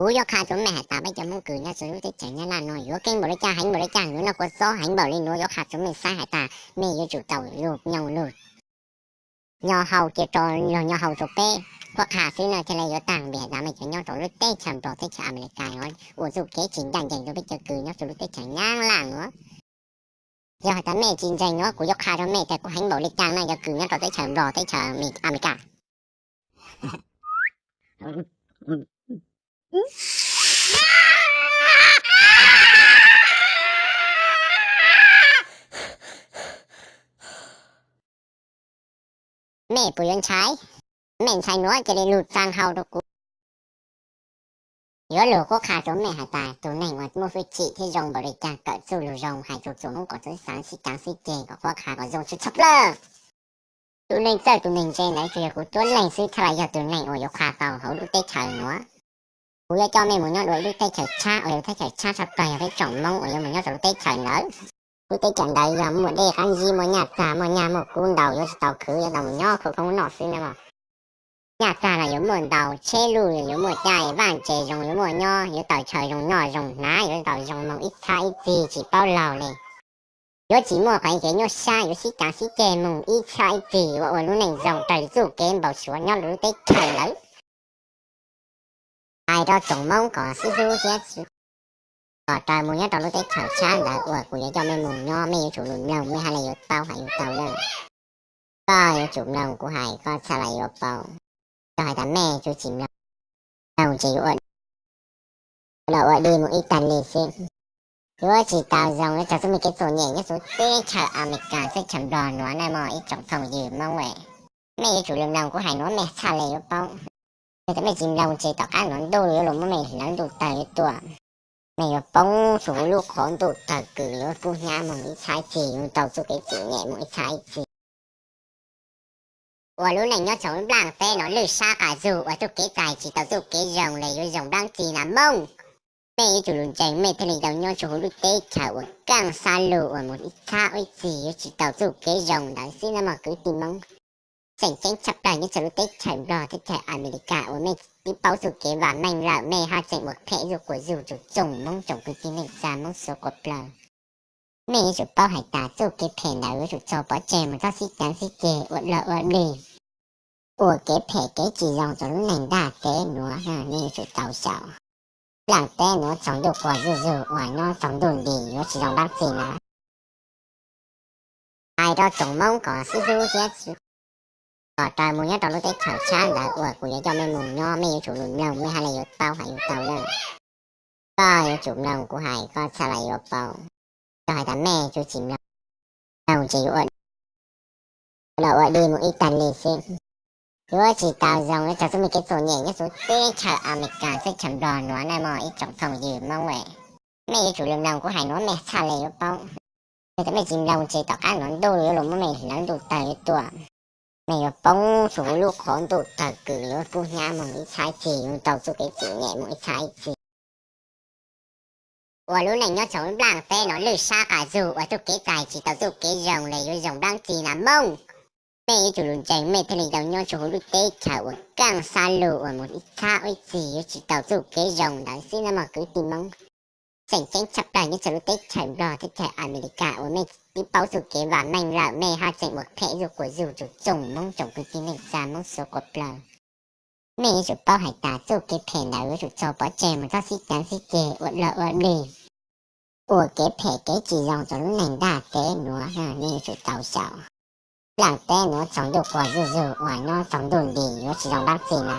Kuv yuav qha rau mej has tas peb cov Hmoob kws nyob rau lub teb chaws Nyab Laj nuav yuav keeb npaum le caag, heev npaum le caag, yuav noj kua txob heev npaum le nuav, yuav qha rau mej saib has tas mej yuav tsum tau lug nyoog lug nyo hau, cia rau luag nyo hau rau peb. Qhuab qha xwb na thiaj le yuav taag, vim has tas mej cov nyob rau lub teb chaws Nplog, teb chaws Amelikas nuav ua txuj kev tsis ncaj nceeg rau peb cov kws nyob rau lub teb chaws Nyab Laj nuav. Yog has tas mej tsis ntseeg nuav kuv yuav qha rau mej tas kuv heev npaum le caag na, cov kws nyob rau teb chaws Nplog, teb chaws Amelikas. Mej puas yuav ntshai? Mej ntshai nuav cia li lug tsaa hau rau kuv. Yuav lug qhuab qha rau mej has tas tug neeg uas muaj hwj chim thiab zoo npaum le caag, kawm txuj lug zoo, hais txug txuj Hmoob kom txawj xaav sib caav sib ceg kom qhuab qha kom zoo tshaj plawg. Tug neeg txawj tug neeg ntse ntawd tsuas yog kuv cuab leeg xwb, txhaj le yog tug neeg uas yuav qha tau hauv lub teb chaws nuav. Kuv yuav coj mej mus nyob dua lub teb chaws tshab uas yog lub teb chaws tshab tshaj plawg, yog peb tsoom Hmoob uas yuav mus nyob rau lub teb chaws ntawd. Lub teb chaws ntawd yog muaj dej qab zib, muaj nyaj txag, muaj nyaj muaj kub ntau, yuav tsis tau khwv, yuav tau mus nyob khwv khoob noj xwb na mog. Nyaj txag los yuav muaj ntau, tsheb luj yuav muaj caij, vaj tse zoo yuav muaj nyob, yuav tau chaw zoo noj zoo hnav, yuav tau zoo moog ib txhab ib txhis tsis paub laug le. Yuav tsis muaj qhov kev nyuaj sab, yuav sib caav sib ceg moog ib txhab ib txhis, yuav ua lub neej zoo raws txuj kev npau suav nyob rau lub teb chaws ntawd. Hais rau tsoom Hmoob kom sib hlub thiab kom raws mus nyob rau lub teb chaws tshab ntawd uas kuv yuav coj mej mus nyob, mej yuav tsum lug mloog mej haj le yuav paub hais lug tau na. Koj yuav tsum mloog kuv hais koj txhaj le yuav paub. Yog has tas mej tsis mloog, mloog ces yuav ua, ua dib mus ib tag li xwb. Yuav tsis tau zoo, yuav raug txuj mej kev txom nyem nyob rau teb chaws Amelikas, teb chaws Nplog nuav na mog ib tsoom phooj ywg Hmoob es. Mej yuav tsum lug mloog kuv hais nuav mej txhaj le yuav paub. Yog tas mej tsis mloog ces tom qab nuav ntuj yuav lug muab mej hlawv ntuj tawg yuav tuaj. Mej yuav poob rua huv lub qhov ntuj tawg kws yuav kub hnyav moog ib txhab ib txhis, yuav tau txuj kev txom nyem moog ib txhab ib txhis. Ua lub neej nyob rau nplaaj teb nuav lwj sab qas zug, ua txuj kev txais tsis tau txuj kev zoo le, yuav zoo dlaab tsi na Moob. Mej yuav tsum lug ntseeg mej thiaj li tau nyob rua huv lub teb chaws uas kaaj xab lug uas mus ib txhab ib txhis yuav tsis tau txuj kev zoo ntawd xwb na mog kwv tij Moob. Tseem ceeb tshaj plawg nyob rau lub teb chaws Nplog, teb chaws Amelikas uas mej twb paub txuj kev vam meej lawm, mej haj tseem ua phem zuj quas zug rua tsoom Moob tsoom kwv tij neej tsa Moob suav quas plawg. Mej yuav tsum paub hais tas txuj kev phem ntawd yuav tsum txaus pov tseg mus txhob sib caav sib ceg ua dlawg ua dlig, ua kev phem kev tsis zoo rau lub neej ntaaj teb nuav, mej yuav tsum tau xyaum. Nplaaj teb nuav tsaus ntuj quas zuj zug uas nyob tsaus ntuj nti yuav tsis zoo dlaab tsi na. Hais rau tsoom Moob kom sib hlub thiab kom raws mus nyob rau lub teb chaws tshab ntawd uas kuv yuav coj mej mus nyob, mej yuav tsum lug mloog mej haj le yuav paub hais lug tau na. Koj yuav tsum mloog kuv hais koj txhaj le yuav paub. Yog has tas mej tsis mloog, mloog ces yuav ua, ua dib mus ib tag li xwb. Yuav tsis tau zoo, yuav raug txuj mej kev txom nyem nyob rau teb chaws Amelikas, teb chaws Nplog nuav na mog ib tsoom phooj ywg Moob es. Mej yuav tsum lug mloog kuv hais nuav mej txhaj le yuav paub. Yog tas mej tsis mloog ces tom qab nuav ntuj yuav lug muab mej hlawv ntuj tawg yuav tuaj. Mej yuav poob rua huv lub qhov ntuj tawg kws yuav kub hnyav moog ib txhab ib txhis, yuav tau txuj kev txom nyem moog ib txhab ib txhis. Ua lub neej nyob rau nplaaj teb nuav lwj sab qas zug, ua txuj kev txais tsis tau txuj kev zoo le, yuav zoo dlaab tsi na Moob. Mej yuav tsum lug ntseeg mej thiaj li tau nyob rua huv lub teb chaws uas kaaj xab lug uas mus ib txhab ib txhis yuav tsis tau txuj kev zoo ntawd xwb na mog kwv tij Moob. Tseem ceeb tshaj plawg nyob rau lub teb chaws Nplog, teb chaws Amelikas uas mej twb paub txuj kev vam meej lawm, mej haj tseem ua phem zuj quas zug rua tsoom Moob tsoom kwv tij neej tsa Moob suav quas plawg. Mej yuav tsum paub hais tas txuj kev phem ntawd yuav tsum txaus pov tseg mus txhob sib caav sib ceg ua dlawg ua dlig, ua kev phem kev tsis zoo rau lub neej ntaaj teb nuav, mej yuav tsum tau xyaum. Nplaaj teb nuav tsaus ntuj quas zuj zug uas nyob tsaus ntuj nti yuav tsis zoo dlaab tsi na.